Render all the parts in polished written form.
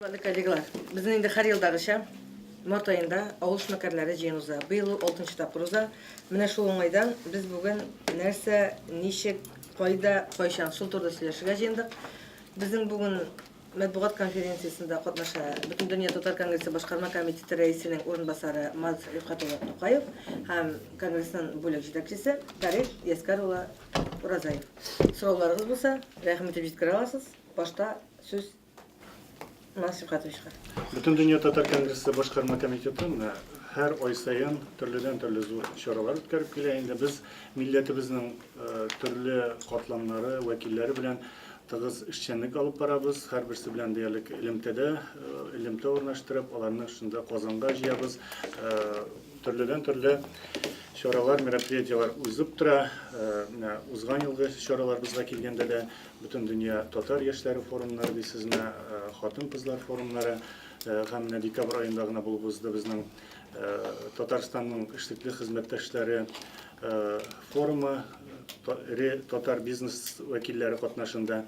Хөрмәтле коллегалар, безнең инде һәр елдагыча март аенда авыл эшмәкәрләре җыен уза. Быел ул алтынчы тапкыр уза. Менә шул уңайдан без бүген нәрсә, ничек, кайда, кайчан шул турыда сөйләшергә җыендык. Безнең бүген матбугат конференциясендә катнаша Бөтендөнья татар конгрессы башкарма комитеты рәисенең урынбасары Марс Рифкать улы Тукаев һәм конгрессның бүлек җитәкчесе Тарих Яскәр улы Уразаев. Сорауларыгыз булса, рәхим итеп җиткерә аласыз. Башта сүз Марс Рифкатовичка. Бөтендөнья татар конгрессы башкарма комитеты менә һәр ай саен төрледән-төрле зур чаралар үткәреп килә. Инде без милләтебезнең төрле катламнары, вәкилләре белән тыгыз эшчәнлек алып барабыз. Һәрберсе белән диярлек элемтәдә, элемтә урнаштырып, аларны шунда Казанга җыябыз. Төрледән-төрле чаралар, мероприятиеләр узып тора. Менә узган елгы чараларыбызга килгәндә дә Бөтендөнья татар яшьләре форумнары дисезме, хатын-кызлар форумнары һәм менә декабрь аенда гына булып узды безнең Татарстанның эшлекле хезмәттәшләре форумы, эре татар бизнес вәкилләре катнашында.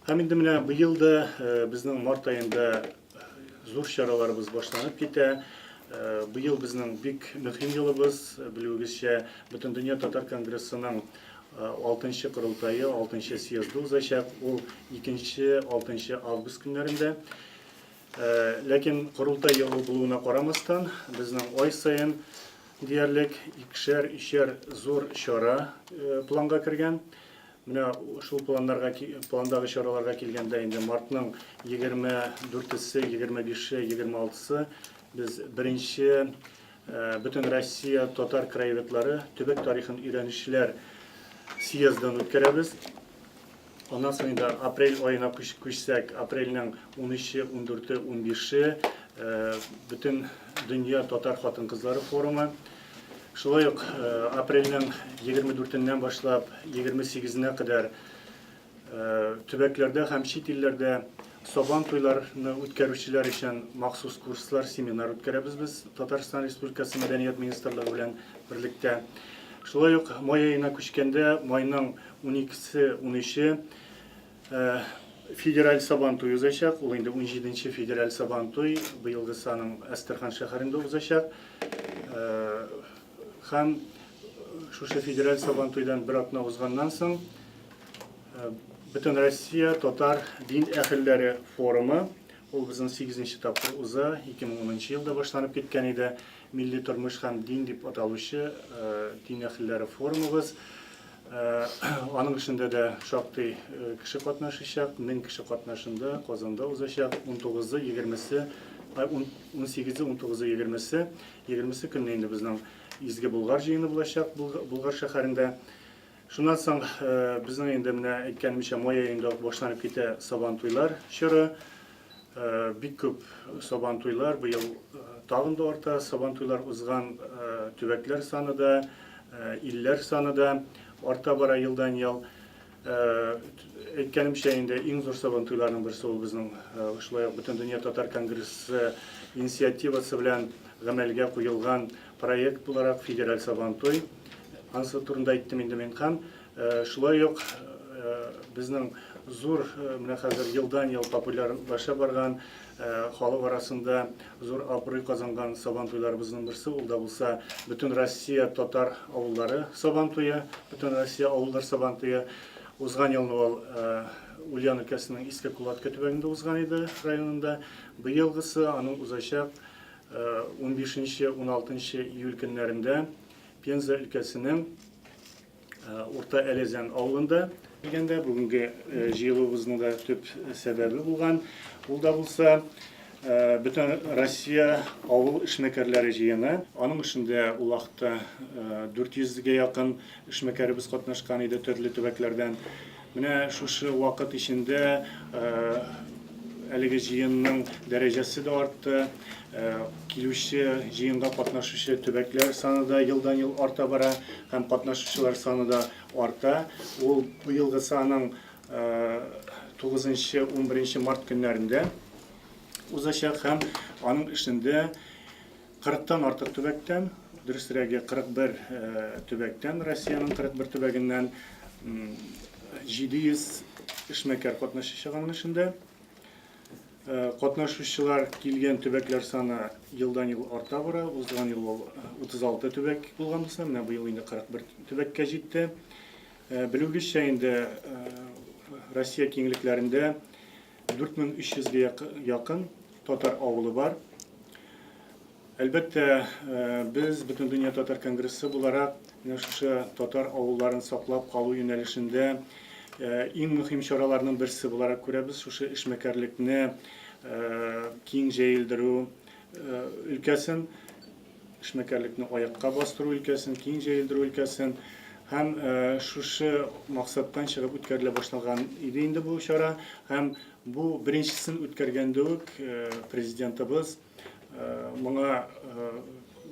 Һәм инде менә быел да безнең март аенда зур чараларыбыз башланып китә. Быел безнең бик мөһим елыбыз, белүегезчә, Бөтендөнья татар конгрессының Алтынчы корылтае, алтынчы съезды узачак. Ул икенче, алтынчы август көннәрендә. Ләкин корылтай елы булуына карамастан, безнең ай саен диярлек икешәр, өчәр зур чара планга кергән. Менә шул планнарга, пландагы чараларга килгәндә инде мартның 24-се, 25-е, 26-сы без беренче Бөтенроссия татар краеведлары төбәк тарихын өйрәнүчеләр съездын үткәрәбез. Аннан соң инде апрель аена күчсәк, апрельнең 13-е, 14-е, 15-е бөтен дөнья татар хатын-кызлары форумы. Шулай ук апрельнең 24-ннән башлап 28-нә кадәр Төбәкләрдә һәм чит илләрдә Сабан туйларны үткәрүчеләр өчен махсус курслар, семинар үткәрәбез без Татарстан Республикасы Мәдәният министрлыгы белән берлектә. Шулай ук май аена күчкәндә, майның 12-се, 13-е федераль Сабан туй узачак. Ул инде 17-нче федераль Сабан туй, быелгысы аның Әстерхан шәһәрендә узачак. Һәм шушы федераль Сабан туйдан бер атна узганнан соң Бөтенроссия татар дин әһелләре форумы, ул безнең сигезенче тапкыр уза, 2010 елда башланып киткән иде. Милли тормыш һәм дин дип аталучы дин әһелләре форумыбыз. Аның эшендә дә шактый кеше катнашачак, 1000 кеше катнашында Казанда узачак. 19-ы, 20-се, 18-е, 19-ы, 20-се, 20-се көнне инде безнең Изге Болгар җыены булачак Болгар шәһәрендә. Шуннан соң безнең инде менә әйткәнемчә май аенда ук башланып китә Сабантуйлар чоры. Бик күп Сабантуйлар быел тагын да арта. Сабантуйлар узган төбәкләр саны да, илләр саны да арта бара елдан-ел. Әйткәнемчә инде иң зур Сабантуйларның берсе ул безнең шулай ук Бөтендөнья татар конгрессы инициативасы белән гамәлгә куелган проект буларак федераль Сабантуй. Анысы турында әйттем инде мин һәм шулай ук безнең зур менә хәзер елдан-ел популярлаша барган халык арасында зур абруй казанган Сабантуйларыбызның берсе ул да булса Бөтен Россия татар авыллары Сабантуе, Бөтен Россия авыллар Сабантуе. Узган елны ул Ульян өлкәсенең Иске Кулатка төбәгендә узган иде, районында. Быелгысы аның узачак 15-16 июль көннәрендә Пенза өлкәсенең Урта Әләзән авылында. Дигәндә, бүгенге җыелуыбызның да төп сәбәбе булган, ул да булса Бөтен Россия авыл эшмәкәрләре җыены. Аның эшендә ул вакытта 400 гә якын эшмәкәребез катнашкан иде төрле төбәкләрдән. Менә шушы вакыт эчендә әлеге җыенның дәрәҗәсе дә артты. Килүче җыенга катнашучы төбәкләр саны да елдан-ел арта бара һәм катнашучылар саны да арта. Ул быелгысы аның 9-11 март көннәрендә узачак һәм аның эшендә Кырыктан артык төбәктән, дөресрәге 41 төбәктән, Россиянең 41 төбәгеннән 700 эшмәкәр катнашачак аның эшендә. Катнашучылар килгән төбәкләр саны елдан-ел арта бара. Узган ел ул 36 төбәк булган булса, менә быел инде 41 төбәккә җитте. Белүегезчә инде Россия киңлекләрендә 4300 гә якын татар авылы бар. Әлбәттә, без Бөтендөнья татар конгрессы буларак менә шушы татар авылларын саклап калу юнәлешендә иң мөһим чараларның берсе буларак күрәбез шушы эшмәкәрлекне киң җәелдерү өлкәсен, эшмәкәрлекне аякка бастыру өлкәсен, киң җәелдерү өлкәсен. Һәм шушы максаттан чыгып үткәрелә башлаган иде инде бу чара. Һәм бу беренчесен үткәргәндә үк президентыбыз Моңа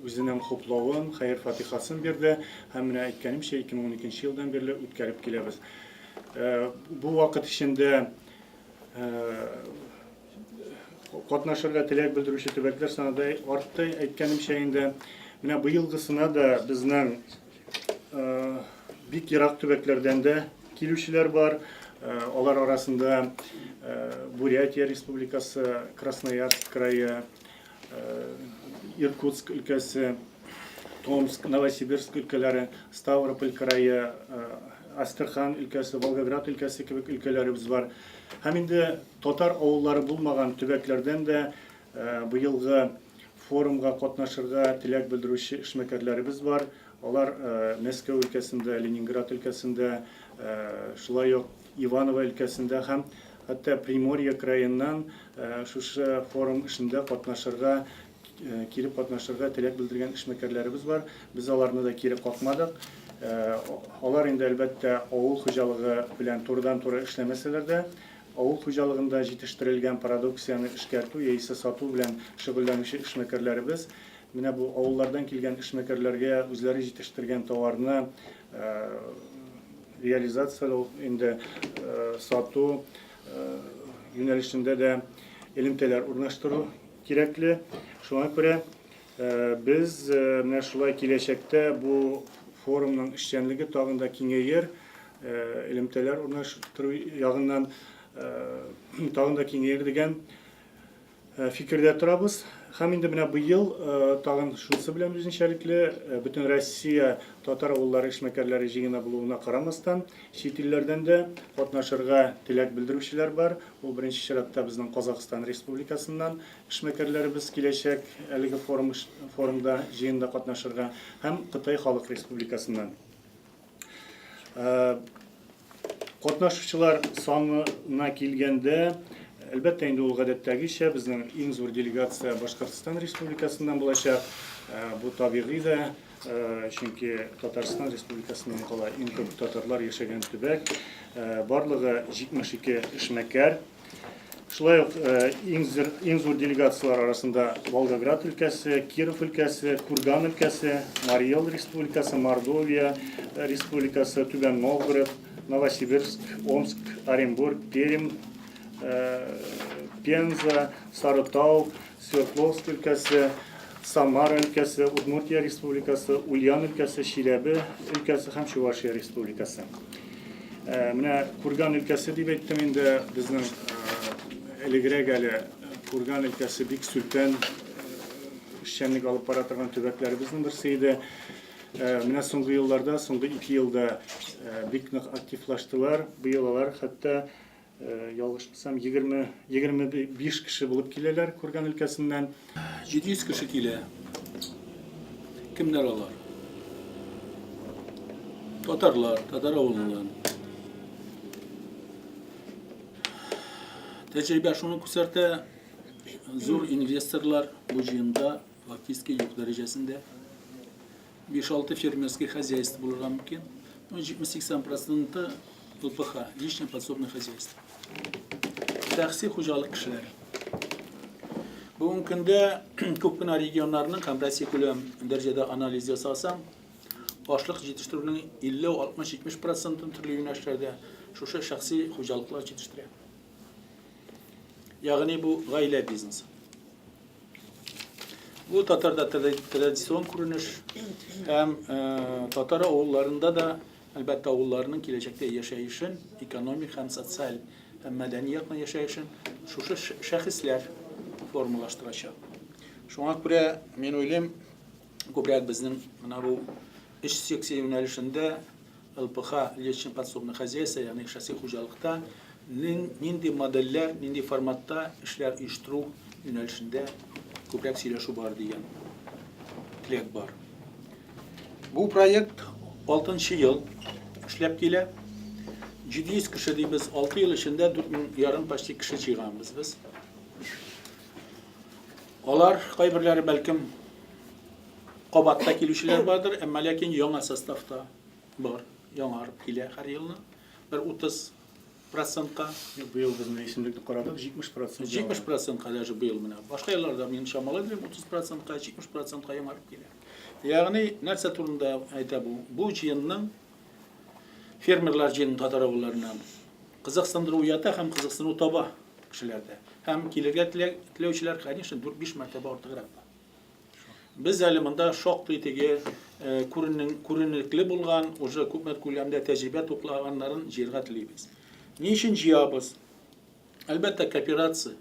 үзенең хуплавын, хәер-фатихасын бирде һәм менә әйткәнемчә, 2012 елдан бирле үткәреп киләбез. Бу вакыт эчендә катнашырга теләк белдерүче төбәкләр саны да артты, әйткәнемчә инде. Менә быелгысына да безнең бик ерак төбәкләрдән дә килүчеләр бар. Алар арасында Бурятия Республикасы, Красноярск крае, Иркутск өлкәсе, Томск, Новосибирск өлкәләре, Ставрополь крае, Астрахань өлкәсе, Волгоград өлкәсе кебек өлкәләребез бар. Һәм инде татар авыллары булмаган төбәкләрдән дә быелгы форумга катнашырга теләк белдерүче эшмәкәрләребез бар. Алар Мәскәү өлкәсендә, Ленинград өлкәсендә, шулай ук Иваново өлкәсендә һәм хәтта Приморье краеннан шушы форум эшендә катнашырга, килеп катнашырга теләк белдергән эшмәкәрләребез бар. Без аларны да кире какмадык. Алар инде, әлбәттә, авыл хуҗалыгы белән турыдан-туры эшләмәсәләр дә, авыл хуҗалыгында җитештерелгән продукцияне эшкәртү яисә сату белән шөгыльләнүче эшмәкәрләребез Менә бу авыллардан килгән эшмәкәрләргә үзләре җитештергән товарны реализацияләү, инде сату юнәлешендә дә элемтәләр урнаштыру кирәкле. Шуңа күрә без менә шулай киләчәктә бу форумның эшчәнлеге тагын да киңәер, элемтәләр урнаштыру ягыннан тагын да киңәер дигән Фикердә торабыз. Һәм инде менә быел тагын шунысы белән үзенчәлекле, Бөтенроссия татар авыллары эшмәкәрләре җыены булуына карамастан, чит илләрдән дә катнашырга теләк белдерүчеләр бар. Ул беренче чиратта безнең Казахстан Республикасыннан эшмәкәрләребез киләчәк әлеге форум форумда, җыенда катнашырга һәм Кытай Халык Республикасыннан. Катнашучылар санына килгәндә, әлбәттә инде ул гадәттәгечә безнең иң зур делегация Башкортстан Республикасыннан булачак. Бу табигый да, чөнки Татарстан Республикасыннан кала иң күп татарлар яшәгән төбәк. Барлыгы 72 эшмәкәр. Шулай ук иң зур, иң зур делегацияләр арасында Волгоград өлкәсе, Киров өлкәсе, Курган өлкәсе, Марий Эл Республикасы, Мордовия Республикасы, Түбән Новгород, Новосибирск, Омск, Оренбург, Пермь, Пенза, Сарытау, Свердловск өлкәсе, Самара өлкәсе, Удмуртия Республикасы, Ульян өлкәсе, Чиләбе өлкәсе һәм Чувашия Республикасы. Менә Курган өлкәсе дип әйттем инде, безнең элегрәк әле Курган өлкәсе бик сүлпән эшчәнлек алып бара торган төбәкләребезнең берсе иде. Менә соңгы елларда, соңгы 2 елда бик нык активлаштылар. Быел алар хәтта Ялгышмасам, 20, 25 кеше булып киләләр Курган өлкәсеннән. 700 кеше килә. Кемнәр алар? Татарлар, татар авылыннан. Тәҗрибә шуны күрсәтә, зур инвесторлар бу җыенда фактически юк дәрәҗәсендә. 5-6 фермерский хозяйство булырга мөмкин. Ну, 70-80 проценты ЛПХ, личное подсобное хозяйство. Шәхси хуҗалык кешеләре. Бүгенге көндә күп кенә регионнарның һәм Россия күләм дәрәҗәдә анализ ясасаң, ашлык җитештерүнең 50, 60, 70 процентын төрле юнәлешләрдә шушы шәхси хуҗалыклар җитештерә. Ягъни бу гаилә бизнесы. Бу татарда традицион күренеш һәм татар авылларында да, әлбәттә, авылларның киләчәктә яшәешен экономик һәм социаль һәм мәдәни яктан яшәешен шушы шәхесләр формалаштырачак. Шуңа күрә мин уйлыйм, күбрәк безнең менә бу өч секция юнәлешендә ЛПХ, личное подсобное хозяйство, ягъни шәхси хуҗалыкта нинди модельләр, нинди форматта эшләр оештыру юнәлешендә күбрәк сөйләшү бар дигән теләк бар. Бу проект 6 ел эшләп килә. 700 кеше дибез, 6 ел эчендә 4 ярым почти кеше җыйганбыз без. Алар кайберләре бәлкем кабатта килүчеләр бардыр, әмма ләкин яңа составта бар, яңарып килә һәр елны. Бер 30 процентка. Быел без менә исемлекне карадык, 70 процент. 70 процентка даже быел менә. Башка елларда мин чамалый идем, 30 процентка, 70 процентка яңарып килә. Ягъни нәрсә турында әйтә бу? Бу җыенның фермерлар җыены татар авылларыннан кызыксындыру уята һәм кызыксыну таба кешеләрдә. Һәм килергә теләүчеләр, конечно, 4-5 мәртәбә артыграк бар. Без әле монда шактый теге э, күренекле булган, уже күпме күләмдә тәҗрибә туплаганнарын җыярга телибез. Ни өчен җыябыз? Әлбәттә, кооперация,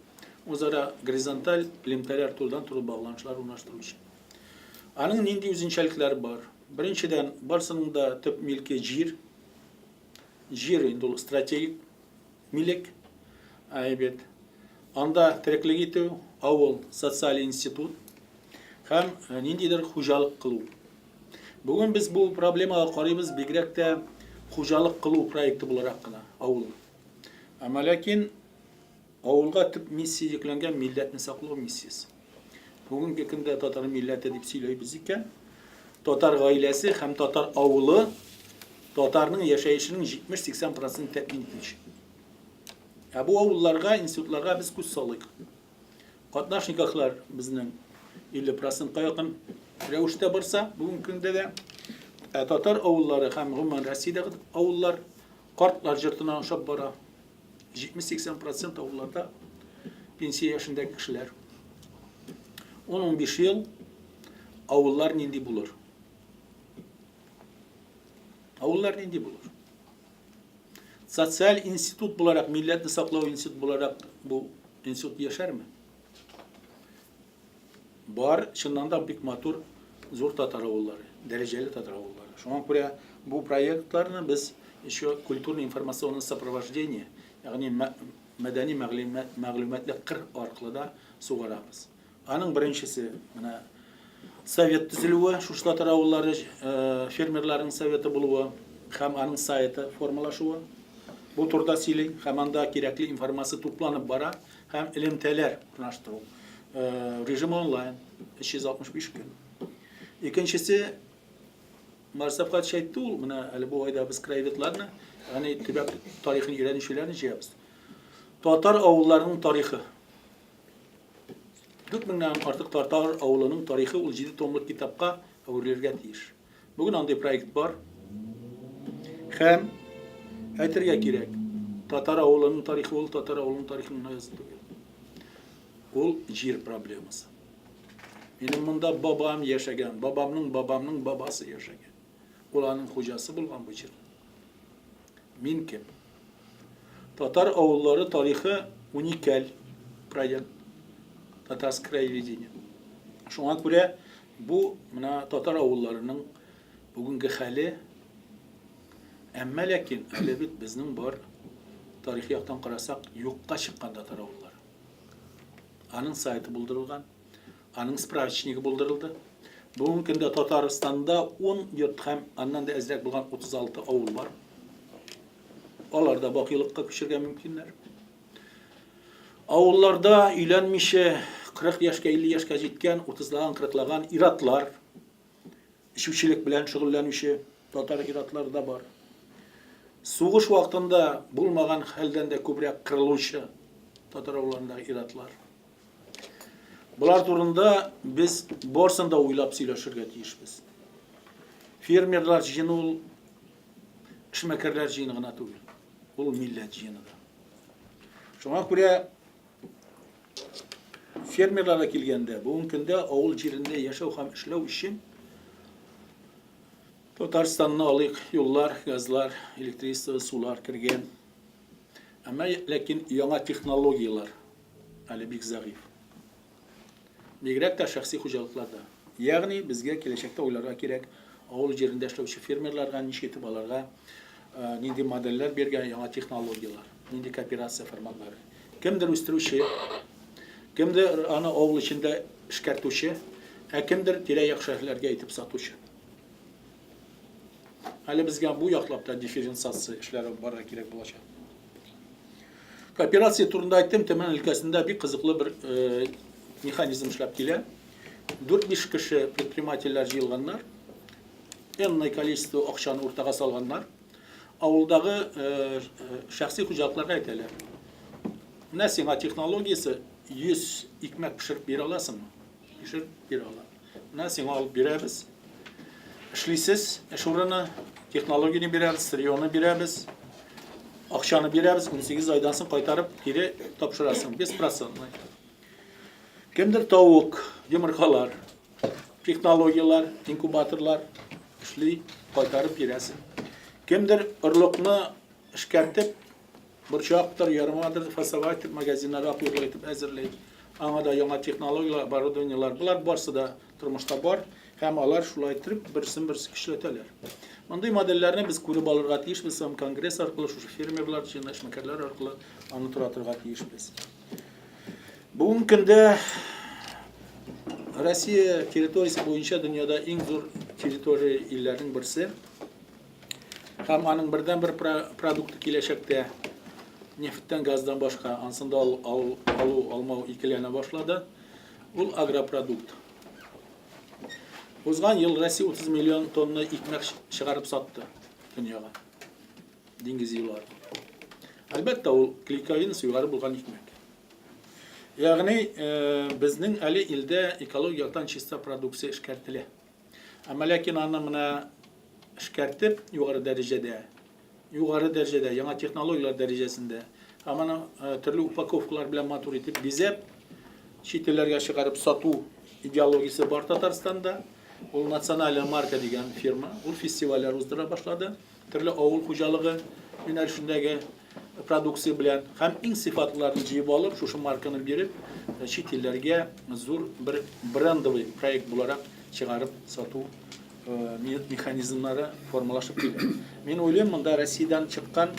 үзара горизонталь элемтәләр турыдан-туры багланышлар урнаштыру өчен. Аның нинди үзенчәлекләре бар? Беренчедән, барсының да төп милке җир. Җир инде ул стратегик милек, әйбәт. Анда тереклек итү, авыл, социаль институт һәм э, ниндидер хуҗалык кылу. Бүген без бу проблемага карыйбыз бигрәк тә хуҗалык кылу проекты буларак кына авыл. Әмма ләкин авылга төп миссия йөкләнгән милләтне саклау миссиясе. Бүгенге көндә татар милләте дип сөйләйбез икән, татар гаиләсе һәм татар авылы татарның яшәешенең 70-80 процент тәэмин итүче. Ә бу авылларга, институтларга без күз салыйк. Катнаш никахлар безнең 50 процентка якын рәвештә барса, бүгенге көндә дә. Ә татар авыллары һәм гомумән Россиядәге авыллар картлар йортына ошап бара. 70-80 процент авылларда пенсия яшендәге кешеләр. 10-15 ел авыллар нинди булыр? Авыллар нинди булыр? Социаль институт буларак, милләтне саклау институт буларак бу институт яшәрме? Бар, чыннан да бик матур, зур татар авыллары, дәрәҗәле татар авыллары. Шуңа күрә бу проектларны без еще культурно-информационное сопровождение, ягъни мәдәни мәгълүматлы кыр аркылы да сугарабыз. Аның беренчесе менә совет төзелүе, шушы татар авыллары э, фермерларының советы булуы һәм аның сайты формалашуы. Бу турыда сөйли һәм анда кирәкле информация тупланып бара һәм элемтәләр урнаштыру. Э, режим онлайн 365 көн. Икенчесе Марс Әфгатович әйтте ул, менә әле бу айда без краеведларны, ягъни төбәк тарихын өйрәнүчеләрне җыябыз. Татар авылларының тарихы. 4000-нән артык татар авылының тарихы ул 7 томлык китапка әверелергә тиеш. Бүген андый проект бар. Һәм әйтергә кирәк, татар авылының тарихы ул татар авылының тарихын гына язу түгел. Ул җир проблемасы. Минем монда бабам яшәгән, бабамның бабамның бабасы яшәгән. Ул аның хуҗасы булган бу җирнең. Мин кем? Татар авыллары тарихы уникаль проект. Татарское краеведение. Шуңа күрә бу менә татар авылларының бүгенге хәле әмма ләкин әле бит безнең бар тарихи яктан карасак юкка чыккан татар авыллары. Аның сайты булдырылган, аның справочнигы булдырылды. Бүгенге көндә Татарстанда 10 йорт һәм аннан да әзрәк булган 36 авыл бар. Алар да бакыйлыкка күчергә мөмкиннәр. Авылларда өйләнмичә 40 яшькә, 50 яшькә җиткән, 30лаган, 40лаган иратлар, эчүчелек белән шөгыльләнүче татар иратлары да бар. Сугыш вакытында булмаган хәлдән дә күбрәк кырылучы татар авылларындагы иратлар. Болар турында без барысын да уйлап сөйләшергә тиешбез. Фермерлар җыены ул эшмәкәрләр җыены гына түгел. Ул милләт җыены да. Шуңа күрә фермерларга килгәндә, бүгенге көндә авыл җирендә яшәү һәм эшләү өчен Татарстанны алыйк, юллар, газлар, электричество, сулар кергән. Әмма ләкин яңа технологияләр әле бик зәгыйфь. Бигрәк тә шәхси хуҗалыкларда. Ягъни безгә киләчәктә уйларга кирәк, авыл җирендә эшләүче фермерларга ничек итеп аларга нинди модельләр бирергә, яңа технологияләр, нинди кооперация форматлары. Кемдер үстерүче, кемдер аны авыл эчендә эшкәртүче, ә кемдер тирә-як шәһәрләргә итеп сатучы. Әле безгә бу яклап та дифференциация эшләре алып барырга кирәк булачак. Кооперация турында әйттем, Төмән өлкәсендә бик кызыклы бер э, механизм эшләп килә. 4-5 кеше предпринимательләр җыелганнар. Энное количество акчаны уртага салганнар. Авылдагы э, э, шәхси хуҗалыкларга әйтәләр. Менә сиңа технологиясе 100 икмәк пешереп бирә аласыңмы? Пешереп бирә алам. Менә сиңа алып бирәбез. Эшлисез, эш урыны, технологияне бирәбез, сырьены бирәбез, акчаны бирәбез, 18 айдан соң кайтарып кире тапшырасың, беспроцентный. Кемдер тавык, йомыркалар, технологияләр, инкубаторлар эшли, кайтарып бирәсең. Кемдер орлыкны эшкәртеп, Борчактыр, ярмадыр, фасовать итеп, магазиннарга куелыр итеп әзерли. Аңа да яңа технологияләр, оборудованиеләр, болар барсы да тормышта бар һәм алар шулай итеп берсен-берсе көчләтәләр. Мондый модельләрне без күреп алырга тиешбез һәм конгресс аркылы, шушы фермерлар җыены, эшмәкәрләр аркылы аны торатырга тиешбез. Бүгенге көндә Россия территориясе буенча дөньяда иң зур территория илләрнең берсе. Һәм аның бердәнбер продукты киләчәктә нефтьтән, газдан башка, ансын да алу, алу, алмау икеләнә башлады. Ул агропродукт. Узган ел Россия 30 миллион тонна икмәк чыгарып сатты дөньяга. Диңгез юлы аркылы. Әлбәттә, ул клейковинасы югары булган икмәк. Ягъни, э, безнең әле илдә экологик яктан чиста продукция эшкәртелә. Әмма ләкин аны менә эшкәртеп, югары дәрәҗәдә, югары дәрәҗәдә, яңа технологияләр дәрәҗәсендә, һәм аны э, төрле упаковкалар белән матур итеп бизәп, чит илләргә чыгарып сату идеологиясе бар Татарстанда. Ул национальная марка дигән фирма, ул фестивальләр уздыра башлады. Төрле авыл хуҗалыгы юнәлешендәге продукция белән һәм иң сыйфатлыларын җыеп алып, шушы марканы биреп, чит илләргә зур бер брендовый проект буларак чыгарып сату механизмнары формалашып килә. Мин уйлыйм, монда Россиядән чыккан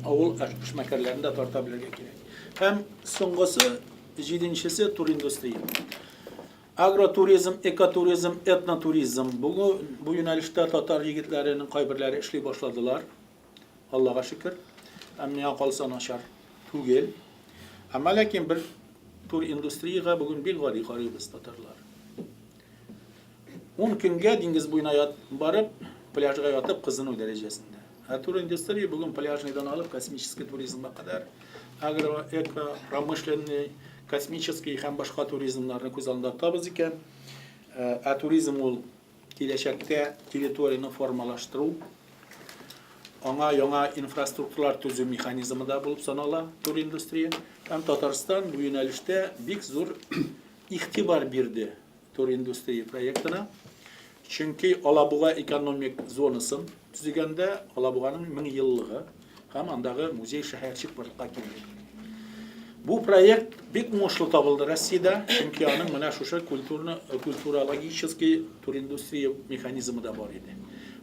авыл эшмәкәрләрен дә тарта белергә кирәк. Һәм соңгысы, җиденчесе туриндустрия. Агротуризм, экотуризм, этнотуризм. Бүген бу юнәлештә татар егетләренең кайберләре эшли башладылар. Аллага шөкер. Һәм миңа калса начар түгел. Әмма ләкин бер туриндустриягә бүген бик гади карыйбыз татарлар. 10 көнгә диңгез буена ят, барып, пляжга ятып кызыну дәрәҗәсендә. Ә туриндустрия бүген пляжныйдан алып космический туризмга кадәр агро, эко, промышленный, космический һәм башка туризмнарны күз алдында тотабыз икән. Ә туризм ул киләчәктә территорияне формалаштыру, аңа яңа инфраструктуралар төзү механизмы да булып санала туриндустрия. Һәм Татарстан бу юнәлештә бик зур игътибар бирде туриндустрия проектына. Чөнки Алабуга экономик зонасын төзегәндә Алабуганың 1000 еллыгы һәм андагы музей шәһәрчек барлыкка килде. Бу проект бик уңышлы табылды Россиядә, чөнки аның менә шушы культурно, культурологический туриндустрия механизмы да бар иде.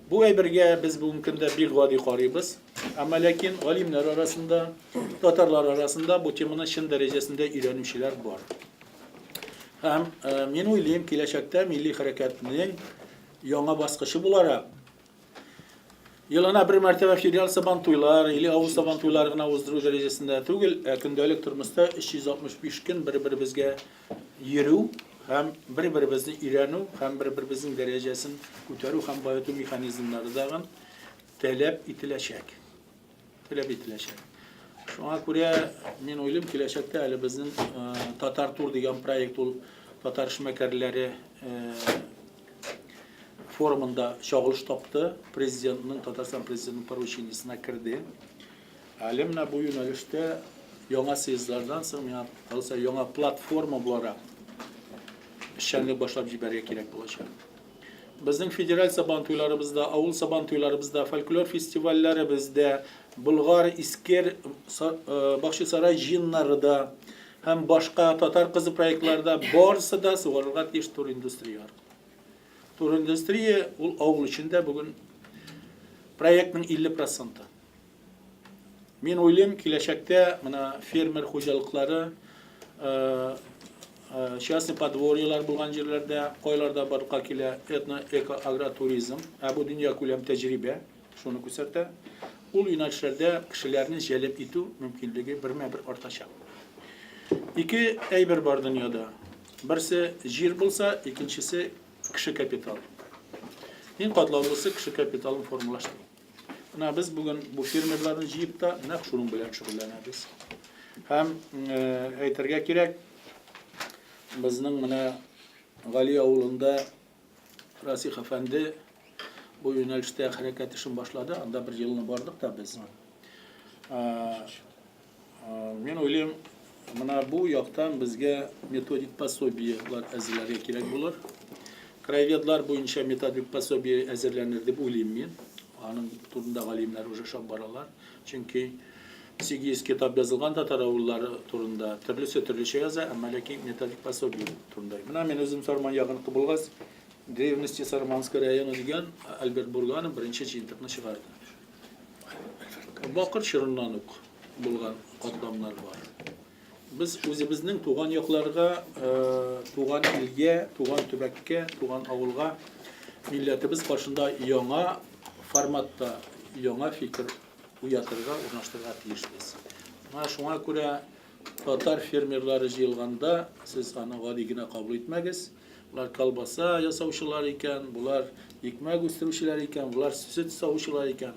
Бу әйбергә без бүгенге көндә бик гади карыйбыз. Әмма ләкин галимнәр арасында, татарлар арасында бу теманы чын дәрәҗәсендә өйрәнүчеләр бар. Һәм э, мин уйлыйм, киләчәктә милли хәрәкәтнең яңа баскычы буларак Елына бер мәртәбә федераль сабантуйлар или авыл сабантуйлары гына уздыру дәрәҗәсендә түгел, ә көндәлек тормышта 365 көн бер-беребезгә йөрү һәм бер-беребезне өйрәнү һәм бер-беребезнең дәрәҗәсен күтәрү һәм баету механизмнары дагын таләп ителәчәк. Таләп ителәчәк. Шуңа күрә мин уйлыйм, киләчәктә әле безнең Татар тур дигән проект ул татар эшмәкәрләре форумында чагылыш тапты, президентның, Татарстан президентының поручениесенә керде. Әле менә бу юнәлештә яңа съездлардан соң миңа калса яңа платформа буларак эшчәнлек башлап җибәрергә кирәк булачак. Безнең федераль Сабантуйларыбызда, авыл Сабантуйларыбызда, фольклор фестивальләребездә, Болгар, Искер, Бахчисарай җыеннарыда һәм башка Татар кызы проектларда барысы да сугарылырга тиеш туриндустрия аркылы. Туриндустрия ул авыл өчен дә бүген проектның 50 проценты. Мин уйлыйм, киләчәктә менә фермер хуҗалыклары, частный подворьелар булган җирләрдә, кайларда барлыкка килә этно, эко, агротуризм, ә бу дөньякүләм тәҗрибә шуны күрсәтә, ул юнәлешләрдә кешеләрне җәлеп итү мөмкинлеге бермә-бер артачак. Ике әйбер бар дөньяда. Берсе җир булса, икенчесе кеше капиталы. Иң катлаулысы кеше капиталын формалаштыру. Менә без бүген бу фермерларны җыеп та нәкъ шуның белән шөгыльләнәбез. Һәм әйтергә кирәк, безнең менә Гали авылында Расих әфәнде бу юнәлештә хәрәкәт эшен башлады. Анда бер елны бардык та без. Мин уйлыйм, менә бу яктан безгә методик пособиелар әзерләргә кирәк булыр. Краеведлар буенча методик пособие әзерләнер дип уйлыйм мин. Аның турында галимнәр уже эшләп баралар. Чөнки 800 китап язылган татар авыллары турында, төрлесе төрлечә яза, әмма ләкин методик пособие турында. Менә мин үзем Сарман ягыныкы булгач, Древности Сарманского района дигән Альберт Бурганов беренче җыентыкны чыгарды. Бакыр чорыннан ук булган катламнар бар. Без үзебезнең туган якларга, туган илгә, туган төбәккә, туган авылга милләтебез каршында яңа форматта яңа фикер уятырга, урнаштырырга тиешбез. Менә шуңа күрә татар фермерлары җыелганда, сез аны гади генә кабул итмәгез. Болар колбаса ясаучылар икән, болар икмәк үстерүчеләр икән, болар сөт савучылар икән.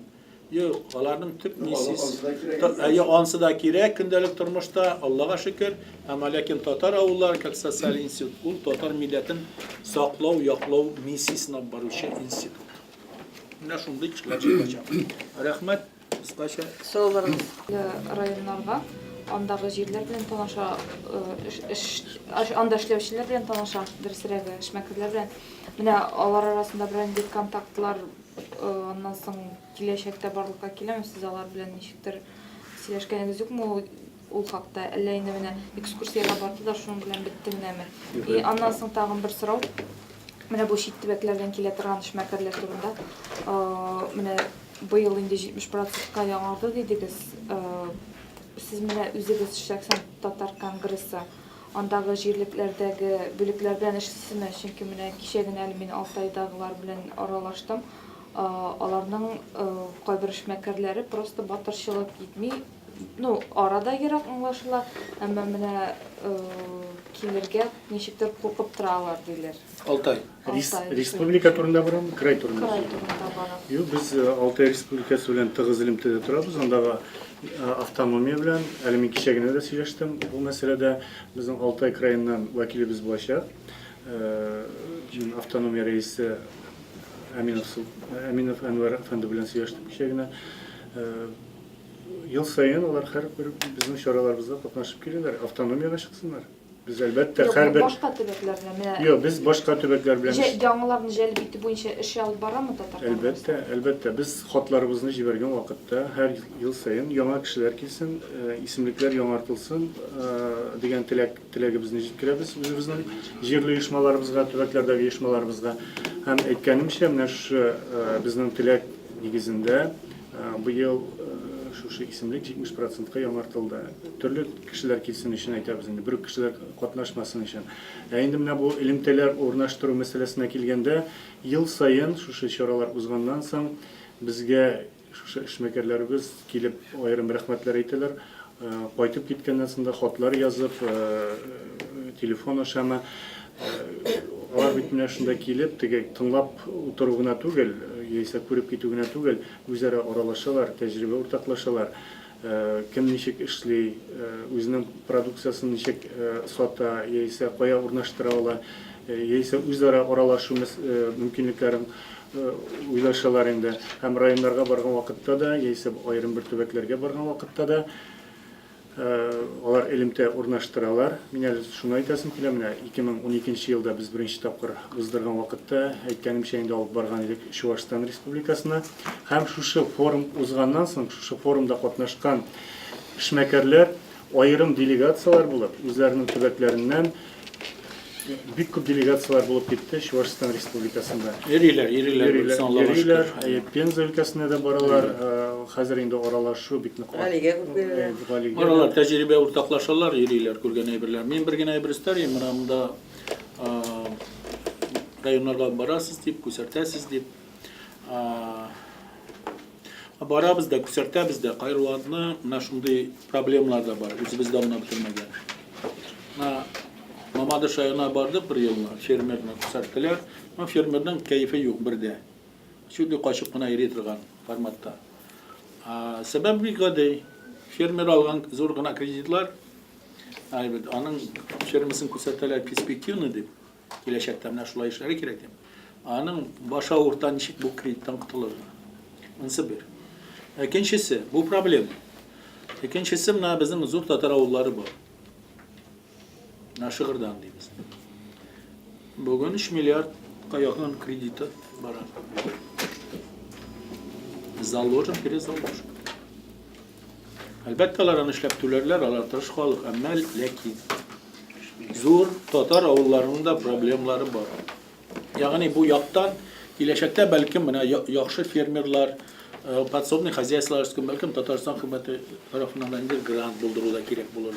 Юк, аларның төп миссиясе. Әйе, ансы да кирәк көндәлек тормышта, Аллага шөкер. Әмма ләкин татар авыллары как социаль институт, ул татар милләтен саклау, яклау миссиясен алып баручы институт. Менә шундый кешеләр җыелачак. Рәхмәт. Кыскача. Сорауларыгыз. Районнарга, андагы җирләр белән таныша, анда эшләүчеләр белән таныша, дөресрәге, эшмәкәрләр белән. Менә алар арасында берәр нинди контактлар аннан соң киләчәктә барлыкка киләме? Сез алар белән ничектер сөйләшкәнегез юкмы ул, ул хакта? Әллә инде менә экскурсиягә барды да шуның белән бетте генәме? И аннан соң тагын бер сорау. Менә бу чит төбәкләрдән килә торган эшмәкәрләр турында. Менә быел инде 70 процентка яңарды дидегез. Сез менә үзегез шәхсән Татар конгрессы, андагы җирлекләрдәге бүлекләр белән эшлисезме? Чөнки менә кичә генә әле мин Алтайдагылар белән аралаштым. Аларның кайбер эшмәкәрләре просто батырчылык итми. Ну, ара да ерак аңлашыла, әмма менә килергә ничектер куркып торалар, диләр. Алтай. Алтай. Республика турында барамы, край турында? Край турында барам. Юк, без Алтай республикасы белән тыгыз элемтәдә торабыз. Андагы автономия белән, әле мин кичә генә дә сөйләштем бу мәсьәләдә. Безнең Алтай краеннан вәкилебез булачак. Автономия рәисе Әминов, Әминов Әнвәр әфәнде белән сөйләштем кичә генә. Ел саен алар һәрбер безнең чараларыбызда катнашып киләләр, автономиягә чыксыннар. Без әлбәттә Юк, һәрбер башка төбәкләр белән менә. Юк, без башка төбәкләр белән Җә, яңаларны җәлеп итү буенча эш алып барамы Татар конгрессы? Әлбәттә, әлбәттә. Без хатларыбызны җибәргән вакытта һәр ел саен яңа кешеләр килсен, исемлекләр яңартылсын дигән теләк, теләгебезне җиткерәбез үзебезнең җирле оешмаларыбызга, төбәкләрдәге оешмаларыбызга. Һәм әйткәнемчә, менә шушы безнең теләк нигезендә Быел шушы исемлек 70 процентка яңартылды. Төрле кешеләр килсен өчен әйтәбез инде, бер үк кешеләр катнашмасын өчен. Ә инде менә бу элемтәләр урнаштыру мәсьәләсенә килгәндә, ел саен шушы чаралар узганнан соң безгә шушы эшмәкәрләребез килеп аерым рәхмәтләр әйтәләр. Кайтып киткәннән соң да хатлар язып, телефон ашамы, алар бит менә шунда килеп, теге тыңлап утыру гына түгел, яисә күреп китү генә түгел, үзара аралашалар, тәҗрибә уртаклашалар. Кем ничек эшли, үзенең продукциясен ничек сата, яисә кая урнаштыра ала, яисә үзара аралашу мөмкинлекләрен уйлашалар инде. Һәм районнарга барган вакытта да, яисә аерым бер төбәкләргә барган вакытта да Алар элемтә урнаштыралар. Мин әле шуны әйтәсем килә, менә 2012 елда без беренче тапкыр уздырган вакытта, әйткәнемчә инде алып барган идек Чувашстан Республикасына. Һәм шушы форум узганнан соң, шушы форумда катнашкан эшмәкәрләр аерым делегацияләр булып, үзләренең төбәкләреннән бик күп делегацияләр булып китте Чувашстан Республикасында. Йөриләр, йөриләр, йөриләр. Пенза өлкәсенә дә баралар. Хәзер инде аралашу бик нык. Галигә күп йөриләр. Галигә. Баралар, тәҗрибә уртаклашалар, йөриләр, күргән әйберләр. Мин бер генә әйбер өстәр идем, менә монда районнарга барасыз дип, күрсәтәсез дип. Барабыз да, күрсәтәбез дә, кайрыларны менә шундый проблемалар да бар, үзебез дә аңлап бетермәгән. Менә Мамадыш районына бардык бер елны, фермерны күрсәттеләр. Ну, фермерның кәефе юк бер дә. Чүтли качып кына йөри торган форматта. Сәбәп бик гади. Фермер алган зур гына кредитлар, әйбәт, аның фермасын күрсәтәләр перспективный дип. Киләчәктә менә шулай эшләргә кирәк дип. Аның башы авырта, ничек бу кредиттан котылырга. Монысы бер. Икенчесе, бу проблема. Икенчесе, менә безнең зур татар авыллары бар. Менә Шыгырдан дибез. Бүген 3 миллиардка якын кредиты бара. Заложен, перезаложен. Әлбәттә, алар аны эшләп түләрләр, алар тырыш халык, әмма ләкин зур татар авылларының да проблемалары бар. Ягъни бу яктан киләчәктә бәлкем менә яхшы фермерлар, э, подсобный хозяйстволар өчен бәлкем Татарстан хөкүмәте тарафыннан да ниндидер грант булдыру да кирәк булыр.